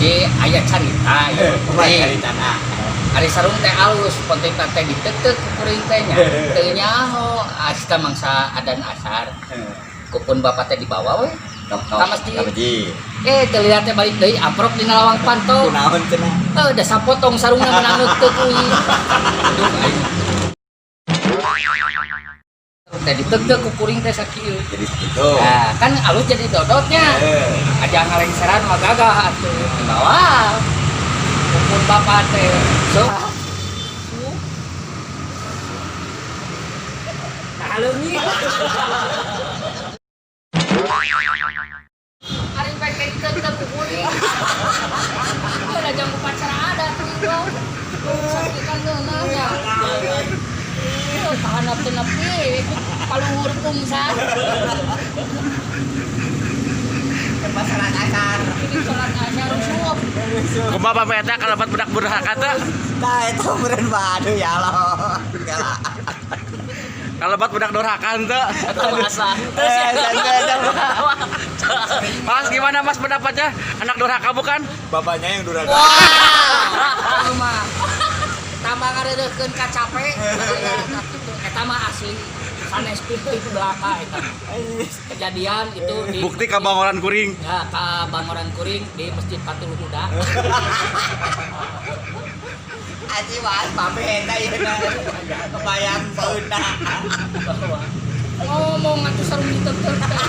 Jadi aya carita ieu. Kumaha caritana? Ari sarung teh alus, penting teh ditetek ku kuring teh nya. Teu nyaho, asika mangsa adan asar. Kupun bapak teh dibawa we. Ka masjid. Ka masjid. Eh, teu lihat teh balik deui amprok dina lawang panto. Kunaon cenah? Eh, da sapotong sarungna menang teu kuy. Aduh, aing. Teh ditetek ku kuring teh sakieu. Jadi segitu. Nah, kan alus jadi dodotnya. Aja ngalengseran mah gagah atuh. Dibawa. Kupun bapak teh. So. Nah, leungit. Ari pek ditetek ku kuring. Ada jam upacara adat tuh. Sakit kan ngeunahnya. Tahan nepi nepi, paluhur pungsan. Pas salat asar. Ini sholat asar rusuh. Kumaha Bapak eta kalabat budak durhaka teh? Nah, itu meureun aduh ya Allah. Kala. Kalabat budak durhaka teu? Atau asa. Eh, santai. Mas gimana Mas pendapatnya? Anak durhaka bukan? Bapaknya yang durhaka. Wah, mah. Tambah ngareureuhkeun ka cape. Eta mah asli sanes fiktif belaka eta. Kejadian itu di Bukti kabangoran kuring. Ya, ka Bangoran Kuring di Masjid Fatul Huda. Aji was babe eta ieu. Kebayang baeuna. Ngomong atuh sarung ditetek teh.